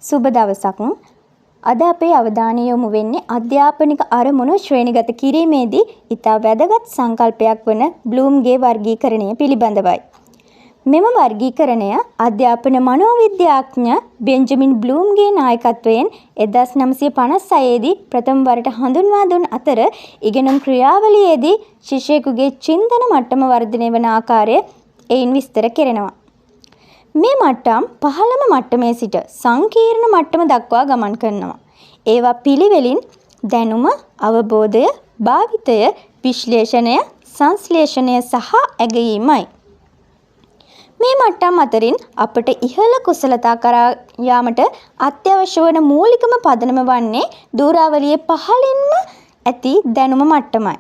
සුබ දවසක්. අද අපේ අවධානය යොමු වෙන්නේ අධ්‍යාපනික අරමුණු ශ්‍රේණිගත කිරීමේදී ඉතා වැදගත් සංකල්පයක් වන බ්ලූම්ගේ වර්ගීකරණය පිළිබඳවයි. මෙම වර්ගීකරණය අධ්‍යාපන මනෝවිද්‍යාඥ බෙන්ජමින් බ්ලූම්ගේ නායකත්වයෙන් 1956 දී ප්‍රථම වරට හඳුන්වා දුන් අතර, ඉගෙනුම් ක්‍රියාවලියේදී ශිෂ්‍යයෙකුගේ චින්තන මට්ටම වර්ධනය වන ආකාරය එයින් විස්තර කෙරෙනවා. මේ මට්ටම් පහළම මට්ටමේ සිට සංකීර්ණ මට්ටම දක්වා ගමන් කරනවා. ඒවා පිළිවෙලින් දැනුම, අවබෝධය, භාවිතය, විශ්ලේෂණය, සංශ්ලේෂණය සහ ඇගයීමයි. මේ මට්ටම් අතරින් අපට ඉහළ කුසලතා කරා යාමට අත්‍යවශ්‍ය වන මූලිකම පදනම වන්නේ ධුරාවලියේ පහළින්ම ඇති දැනුම මට්ටමයි.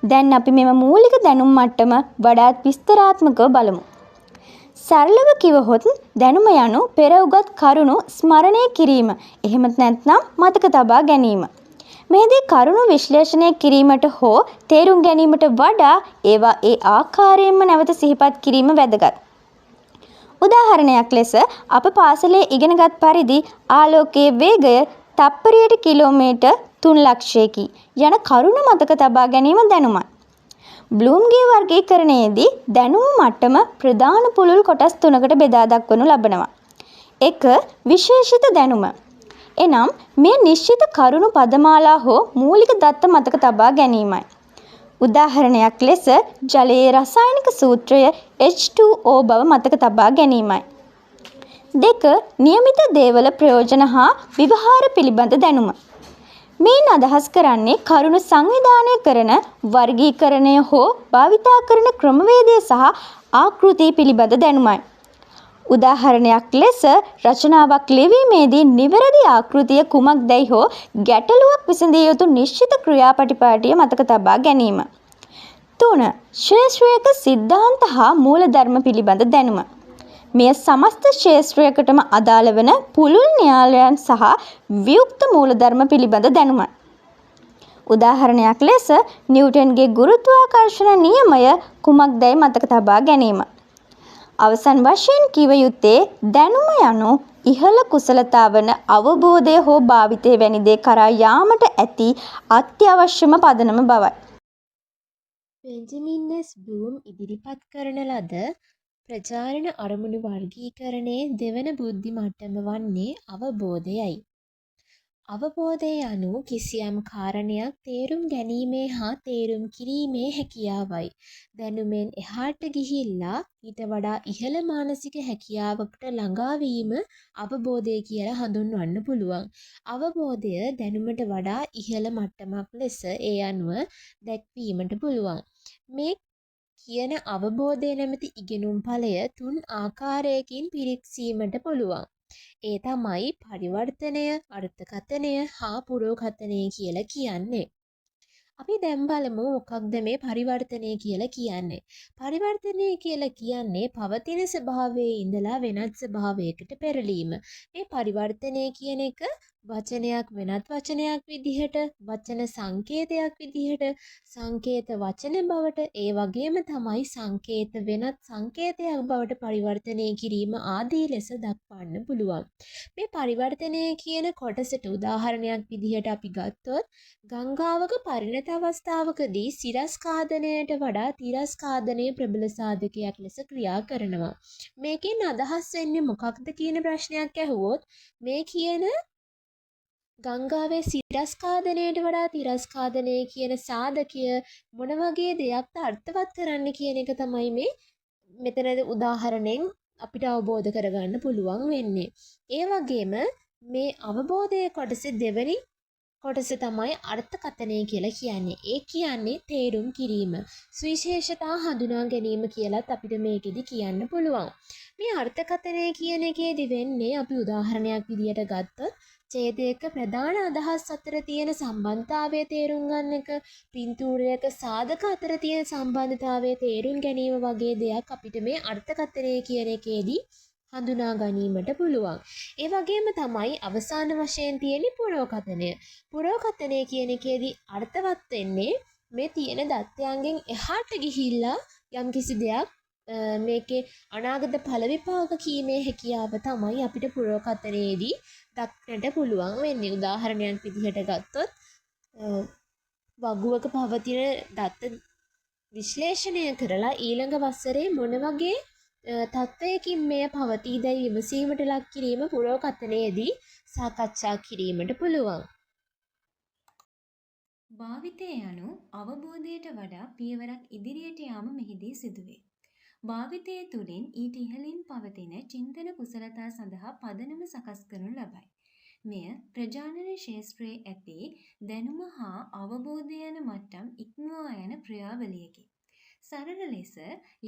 දැන් අපි මෙම මූලික දැනුම් මට්ටම වඩාත් විස්තරාත්මකව බලමු. සරලව කිවහොත්, දැනුම යනු පෙර උගත් කරුණු ස්මරණය කිරීම, එහෙමත් නැත්නම් මතක තබා ගැනීම. මෙහිදී කරුණු විශ්ලේෂණය කිරීමට හෝ තේරුම් ගැනීමට වඩා ඒවා ඒ ආකාරයෙන්ම නැවත සිහිපත් කිරීම වැදගත්. උදාහරණයක් ලෙස, අප පාසලේ ඉගෙනගත් පරිදි ආලෝකයේ වේගය තප්පරයට කිලෝමීටර් 3 ලක්ෂයකි යන කරුණ මතක තබා ගැනීම දැනුමයි. බ්ලූම්ගේ වර්ගීකරණයේදී දැනුම මට්ටම ප්‍රධාන පුළුල් කොටස් තුනකට බෙදා දක්වනු ලබනවා. 1, විශේෂිත දැනුම. එනම් මෙය නිශ්චිත කරුණු පදමාලා හෝ මූලික දත්ත මතක තබා ගැනීමයි. උදාහරණයක් ලෙස, ජලයේ රසායනික සූත්‍රය H2O බව මතක තබා ගැනීමයි. 2, නියමිත දේවල ප්‍රයෝජන හා ව්‍යවහාර පිළිබඳ දැනුම. මෙයින් අදහස් කරන්නේ කරුණු සංවිධානය කරන වර්ගීකරණය හෝ භාවිතා කරන ක්‍රමවේදය සහ ආකෘතිය පිළිබඳ දැනුමයි. උදාහරණයක් ලෙස, රචනාවක් ලිවීමේදී නිවැරදි ආකෘතිය කුමක්දැයි හෝ ගැටලුවක් විසඳිය යුතු නිශ්චිත ක්‍රියාපටිපාටිය මතක තබා ගැනීම. 3, ක්ෂේත්‍රයක සිද්ධාන්ත හා මූලධර්ම පිළිබඳ දැනුම. මෙය සමස්ත ක්ෂේත්‍රයකටම අදාළ වන පුළුල් න්‍යායයන් සහ වියුක්ත මූලධර්ම පිළිබඳ දැනුමයි. උදාහරණයක් ලෙස, නිව්ටන්ගේ ගුරුත්වාකර්ෂණ නියමය කුමක්දැයි මතක තබා ගැනීම. අවසන් වශයෙන් කිව යුත්තේ දැනුම යනු ඉහළ කුසලතා වන අවබෝධය හෝ භාවිතය වැනි දේ කරා යාමට ඇති අත්‍යවශ්‍යම පදනම බවයි. බෙන්ජමින් එස් බ්ලූම් ඉදිරිපත් කරන ලද ප්‍රචාරණ අරමුණු වර්ගීකරණයේ දෙවන බුද්ධි මට්ටම වන්නේ අවබෝධයයි. අවබෝධය යනු කිසියම් කාරණයක් තේරුම් ගැනීමේ හා තේරුම් කිරීමේ හැකියාවයි. දැනුමෙන් එහාට ගිහිල්ලා ඊට වඩා ඉහළ මානසික හැකියාවකට ළඟා වීම අවබෝධය කියලා හඳුන්වන්න පුළුවන්. අවබෝධය දැනුමට වඩා ඉහළ මට්ටමක් ලෙස ඒ අනුව දැක්වීමට පුළුවන්. මේ කියන අවබෝධය නැමැති ඉගෙනුම් ඵලය තුන් ආකාරයකින් පිරික්සීමට පුළුවන්. ඒ තමයි පරිවර්තනය, අර්ථකථනය හා පුරෝකථනය කියලා කියන්නේ. අපි දැන් බලමු මොකක්ද මේ පරිවර්තනය කියලා කියන්නේ. පරිවර්තනය කියලා කියන්නේ පවතින ස්වභාවයේ ඉඳලා වෙනත් ස්වභාවයකට පෙරලීම. මේ පරිවර්තනය කියන එක වචනයක් වෙනත් වචනයක් විදිහට, වචන සංකේතයක් විදිහට, සංකේත වචන බවට, ඒ වගේම තමයි සංකේත වෙනත් සංකේතයක් බවට පරිවර්තනය කිරීම ආදී ලෙස දක්වන්න පුළුවන්. මේ පරිවර්තනය කියන කොටසට උදාහරණයක් විදිහට අපි ගත්තොත්, ගංගාවක පරිණත අවස්ථාවකදී සිරස්ඛාදනයට වඩා තිරස්ඛාදනය ප්‍රබල සාධකයක් ලෙස ක්‍රියා කරනවා. මේකෙන් අදහස් වෙන්නේ මොකක්ද කියන ප්‍රශ්නයක් ඇහුවොත්, මේ කියන ගංගාවේ සිරස්ඛාදනයට වඩා තිරස්ඛාදනය කියන සාධකය මොන වගේ දෙයක්ද අර්ථවත් කරන්නේ කියන එක තමයි මේ මෙතන උදාහරණයෙන් අපිට අවබෝධ කරගන්න පුළුවන් වෙන්නේ. ඒ වගේම මේ අවබෝධය කොටසේ දෙවැනි කොටස තමයි අර්ථකථනය කියලා කියන්නේ. ඒ කියන්නේ තේරුම් කිරීම. සුවිශේෂතා හඳුනා ගැනීම කියලත් අපිට මේකෙදි කියන්න පුළුවන්. මේ අර්ථකථනය කියන එකේදී වෙන්නේ, අපි උදාහරණයක් විදියට ගත්තොත්, ඡේදයක ප්‍රධාන අදහස් අතර තියෙන සම්බන්ධතාවය තේරුම් ගන්න එක, පින්තූරයක සාධක අතර තියෙන සම්බන්ධතාවය තේරුම් ගැනීම වගේ දෙයක් අපිට මේ අර්ථකථනය කියන එකේදී හඳුනා ගැනීමට පුළුවන්. ඒ වගේම තමයි අවසාන වශයෙන් තියෙන්නේ පුරෝකථනය. පුරෝකථනය කියන එකේදී අර්ථවත් වෙන්නේ මේ තියෙන දත්තයන්ගෙන් එහාට ගිහිල්ලා යම්කිසි දෙයක් මේකේ අනාගත ඵල විපාක කීමේ හැකියාව තමයි අපිට පුරෝකථනයේදී දක්නට පුළුවන් වෙන්නේ. උදාහරණයක් විදිහට ගත්තොත් වගුවක පවතින දත්ත විශ්ලේෂණය කරලා ඊළඟ වසරේ මොන වගේ තත්ත්වයකින් මෙය පවතීදැයි විමසීමට ලක් කිරීම පුරෝකථනයේදී සාකච්ඡා කිරීමට පුළුවන්. භාවිතය යනු අවබෝධයට වඩා පියවරක් ඉදිරියට යාම මෙහිදී සිදුවේ. භාවිතය තුළින් ඊට ඉහළින් පවතින චින්තන කුසලතා සඳහා පදනම සකස් කරනු ලබයි. මෙය ප්‍රජානන ක්ෂේත්‍රයේ ඇති දැනුම හා අවබෝධය යන මට්ටම් ඉක්මවා යන ක්‍රියාවලියකි. සරල ලෙස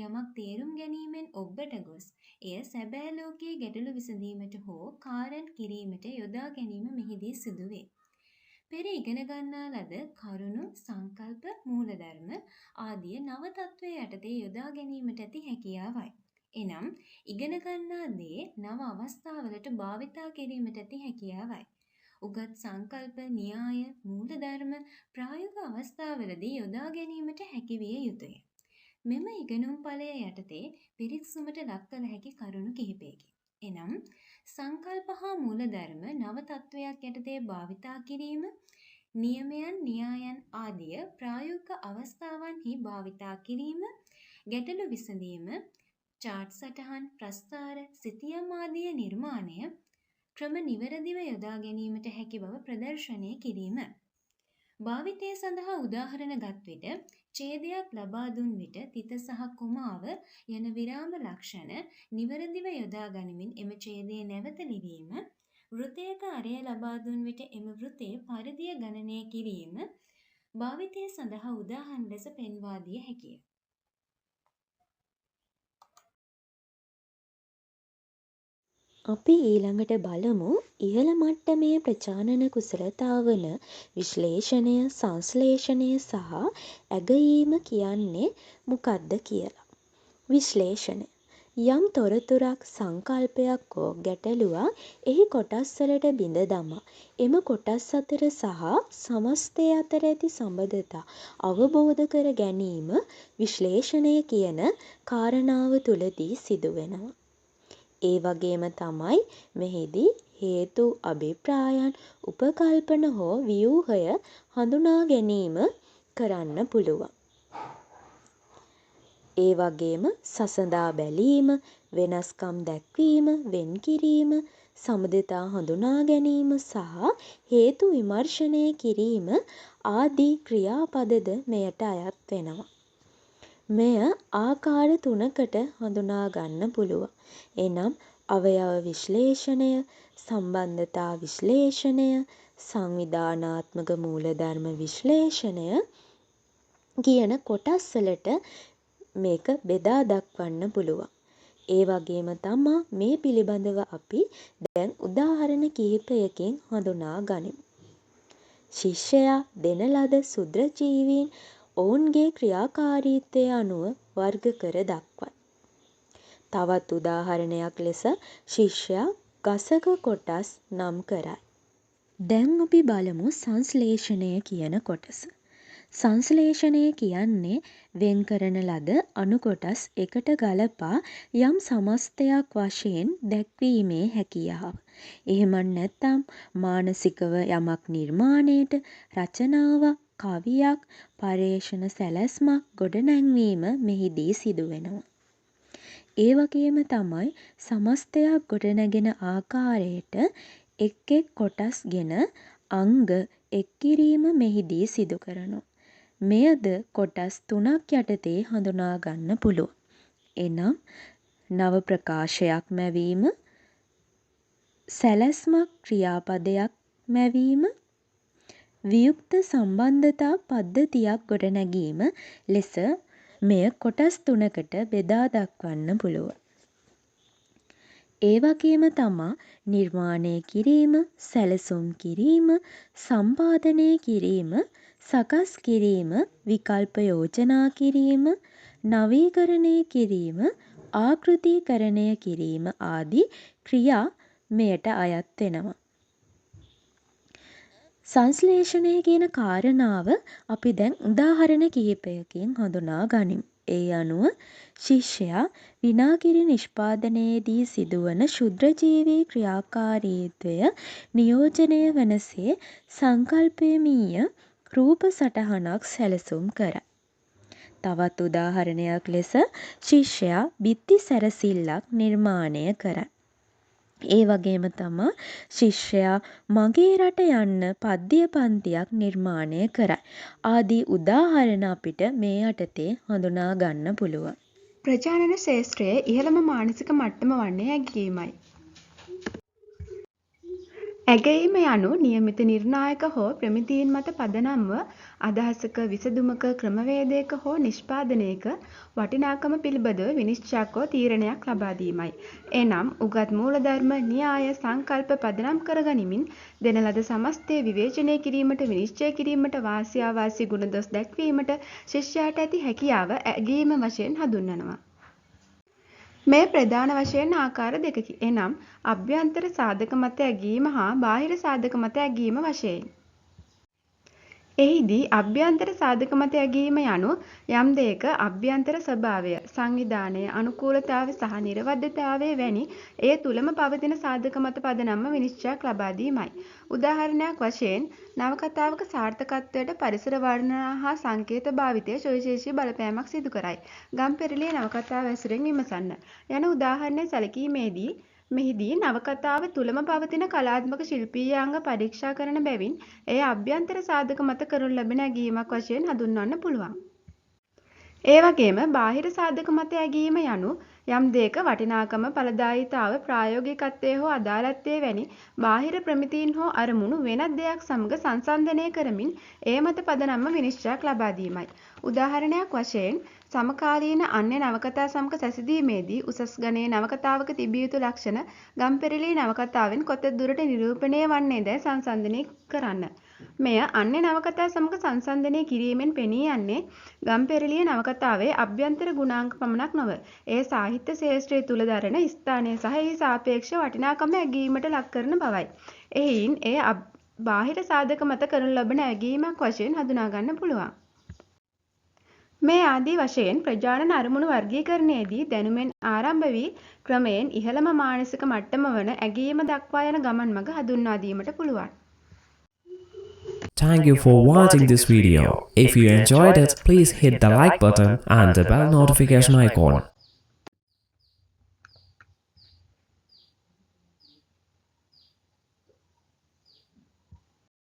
යමක් තේරුම් ගැනීමෙන් ඔබ්බට ගොස් එය සැබෑ ලෝකයේ ගැටලු විසඳීමට හෝ කාරන් කිරීමට යොදා ගැනීම මෙහිදී සිදුවේ. පෙර ඉගෙන ගන්නා ලද කරුණු, සංකල්ප, මූලධර්ම ආදිය නව තත්ත්වය යටතේ යොදා ගැනීමට ඇති හැකියාවයි. එනම් ඉගෙන ගන්නා දේ නව අවස්ථාවලට භාවිතා කිරීමට ඇති හැකියාවයි. උගත් සංකල්ප, න්‍යාය, මූලධර්ම ප්‍රායෝගික අවස්ථාවලදී යොදා ගැනීමට හැකි විය යුතුය. මෙම ඉගෙනුම් ඵලය යටතේ පිරික්සුමට ලක් කළ හැකි කරුණු කිහිපයකි. එනම් සංකල්ප හා මූලධර්ම නව තත්ත්වයක් යටතේ භාවිතා කිරීම, නියමයන්, න්‍යායන් ආදිය ප්‍රායෝගික අවස්ථාවන්හි භාවිතා කිරීම, ගැටලු විසඳීම, චාට් සටහන්, ප්‍රස්ථාර, සිතියම් ආදිය නිර්මාණය ක්‍රම නිවැරදිව යොදා ගැනීමට හැකි බව ප්‍රදර්ශනය කිරීම. භාවිතය සඳහා උදාහරණ ගත් විට ඡේදයක් ලබා දුන් විට තිත සහ කොමාව යන විරාම ලක්ෂණ නිවැරදිව යොදා ගනිමින් එම ඡේදය නැවත ලිවීම, වෘත්තයක අරය ලබා දුන් විට එම වෘත්තයේ පරිධිය ගණනය කිරීම භාවිතය සඳහා උදාහරණ ලෙස පෙන්වා දිය හැකිය. අපි ඊළඟට බලමු ඉහළ මට්ටමේ ප්‍රජානන කුසලතා වන විශ්ලේෂණය, සංශ්ලේෂණය සහ ඇගයීම කියන්නේ මොකක්ද කියලා. විශ්ලේෂණය. යම් තොරතුරක්, සංකල්පයක් හෝ ගැටලුවක් එහි කොටස් වලට බිඳ දමා එම කොටස් අතර සහ සමස්තය අතර ඇති සබඳතා අවබෝධ කර ගැනීම විශ්ලේෂණය කියන කාරණාව තුළදී සිදු වෙනවා. ඒ වගේම තමයි මෙහිදී හේතු, අභිප්‍රායන්, උපකල්පන හෝ ව්‍යුහය හඳුනා ගැනීම කරන්න පුළුවන්. ඒ වගේම සසඳා බැලීම, වෙනස්කම් දැක්වීම, වෙන් කිරීම, සබඳතා හඳුනා ගැනීම සහ හේතු විමර්ශනය කිරීම ආදී ක්‍රියාපදද මෙයට අයත් වෙනවා. මෙය ආකාර තුනකට හඳුනා ගන්න පුළුවන්. එනම් අවයව විශ්ලේෂණය, සම්බන්ධතා විශ්ලේෂණය, සංවිධානාත්මක මූලධර්ම විශ්ලේෂණය කියන කොටස් වලට මේක බෙදා දක්වන්න පුළුවන්. ඒ වගේම තමා මේ පිළිබඳව අපි දැන් උදාහරණ කිහිපයකින් හඳුනා ගනිමු. ශිෂ්‍යයා දෙන ලද ක්ෂුද්‍ර ජීවීන් ඔවුන්ගේ ක්‍රියාකාරීත්වය අනුව වර්ග කර දක්වයි. තවත් උදාහරණයක් ලෙස ශිෂ්‍යයා ගසක කොටස් නම් කරයි. දැන් අපි බලමු සංශ්ලේෂණය කියන කොටස. සංශ්ලේෂණය කියන්නේ වෙන් කරන ලද අණු කොටස් එකට ගලපා යම් සමස්තයක් වශයෙන් දැක්වීමේ හැකියාව. එහෙමත් නැත්නම් මානසිකව යමක් නිර්මාණයට, රචනාවක්, කවියක්, පර්යේෂණ සැලැස්මක් ගොඩනැංවීම මෙහිදී සිදුවෙනවා. ඒ වගේම තමයි සමස්තයක් ගොඩනැගෙන ආකාරයට එක් එක් කොටස් ගෙන අංග එක් කිරීම මෙහිදී සිදු කරනවා. මෙයද කොටස් තුනක් යටතේ හඳුනා ගන්න පුළුවන්. එනම් නව ප්‍රකාශයක් මැවීම, සැලැස්මක් ක්‍රියාපදයක් මැවීම, වියුක්ත සම්බන්ධතා පද්ධතියක් ගොඩනැගීම ලෙස මෙය කොටස් තුනකට බෙදා දක්වන්න පුළුවන්. ඒ වගේම තමා නිර්මාණය කිරීම, සැලසුම් කිරීම, සම්පාදනය කිරීම, සකස් කිරීම, විකල්ප යෝජනා කිරීම, නවීකරණය කිරීම, ආකෘතිකරණය කිරීම ආදී ක්‍රියා මෙයට අයත් වෙනවා. සංශ්ලේෂණය කියන කාරණාව අපි දැන් උදාහරණ කිහිපයකින් හඳුනා ගනිමු. ඒ අනුව ශිෂ්‍යයා විනාකිරි නිෂ්පාදනයේදී සිදුවන ක්ෂුද්‍රජීවී ක්‍රියාකාරීත්වය නියෝජනය වන සේ සංකල්පමීය රූප සටහනක් සැලසුම් කරයි. තවත් උදාහරණයක් ලෙස ශිෂ්‍යයා බිත්ති සැරසිල්ලක් නිර්මාණය කරයි. ඒ වගේම තමා ශිෂ්‍යයා මගේ රට යන්න පද්‍ය පංතියක් නිර්මාණය කරයි. ආදී උදාහරණ අපිට මේ යටතේ හඳුනා ගන්න පුළුවන්. ප්‍රජානන ක්ෂේත්‍රයේ ඉහළම මානසික මට්ටම වන්නේ ඇගයීමයි. ඇගයීම යනු නියමිත නිර්ණායක හෝ ප්‍රමිතීන් මත පදනම්ව අදහසක, විසඳුමක, ක්‍රමවේදයක හෝ නිෂ්පාදනයක වටිනාකම පිළිබඳව විනිශ්චයක් හෝ තීරණයක් ලබා දීමයි. එනම් උගත් මූලධර්ම, න්‍යාය, සංකල්ප පදනම් කරගනිමින් දෙන ලද සමස්තය විවේචනය කිරීමට, විනිශ්චය කිරීමට, වාසි අවාසි, ගුණ දොස් දැක්වීමට ශිෂ්‍යයාට ඇති හැකියාව ඇගයීම වශයෙන් හඳුන්වනවා. මෙය ප්‍රධාන වශයෙන් ආකාර දෙකකි. එනම් අභ්‍යන්තර සාධක මත ඇගයීම හා බාහිර සාධක මත ඇගයීම වශයෙන්. එහිදී අභ්‍යන්තර සාධක මත ඇගයීම යනු යම් දෙයක අභ්‍යන්තර ස්වභාවය, සංවිධානය, අනුකූලතාව සහ නිරවද්‍යතාවය වැනි එය තුළම පවතින සාධක මත පදනම්ව විනිශ්චයක් ලබා දීමයි. උදාහරණයක් වශයෙන්, නවකතාවක සාර්ථකත්වයට පරිසර වර්ණනා හා සංකේත භාවිතය සුවිශේෂී බලපෑමක් සිදු කරයි. ගම්පෙරළිය නවකතාව ඇසුරෙන් විමසන්න. යන උදාහරණය සැලකීමේදී, මෙහිදී නවකතාව තුළම පවතින කලාත්මක ශිල්පීය අංග පරීක්ෂා කරන බැවින් එය අභ්‍යන්තර සාධක මත කරනු ලැබෙන ඇගයීමක් වශයෙන් හඳුන්වන්න පුළුවන්. ඒ වගේම බාහිර සාධක මත ඇගයීම යනු යම් දෙයක වටිනාකම, ඵලදායීතාව, ප්‍රායෝගිකත්වය හෝ අදාළත්වය වැනි බාහිර ප්‍රමිතීන් හෝ අරමුණු වෙනත් දෙයක් සමග සංසන්දනය කරමින් එය මත පදනම්ව විනිශ්චයක් ලබා දීමයි. උදාහරණයක් වශයෙන්, සමකාලීන අන්‍ය නවකතා සමග සැසඳීමේදී උසස් ගණයේ නවකතාවක තිබිය යුතු ලක්ෂණ ගම්පෙරළිය නවකතාවෙන් කොතෙක් දුරට නිරූපණය වන්නේදැයි සංසන්දනය කරන්න. මෙය අන්‍ය නවකතා සමග සංසන්දනය කිරීමෙන් පෙනී යන්නේ ගම්පෙරළිය නවකතාවේ අභ්‍යන්තර ගුණාංග පමණක් නොව, එය සාහිත්‍ය ක්ෂේත්‍රය තුළ දරන ස්ථානය සහ එහි සාපේක්ෂ වටිනාකම ඇගයීමට ලක් කරන බවයි. එහෙයින් එය බාහිර සාධක මත කරනු ලබන ඇගයීමක් වශයෙන් හඳුනා ගන්න පුළුවන්. මේ ආදී වශයෙන් ප්‍රජානන අරමුණු වර්ගීකරණයේදී දැනුමෙන් ආරම්භ වී ක්‍රමයෙන් ඉහළම මානසික මට්ටම වන ඇගයීම දක්වා යන ගමන් මඟ හඳුන්වා දීමට පුළුවන්. Thank you for watching this video. If you enjoyed it, please hit the like button and the bell notification icon.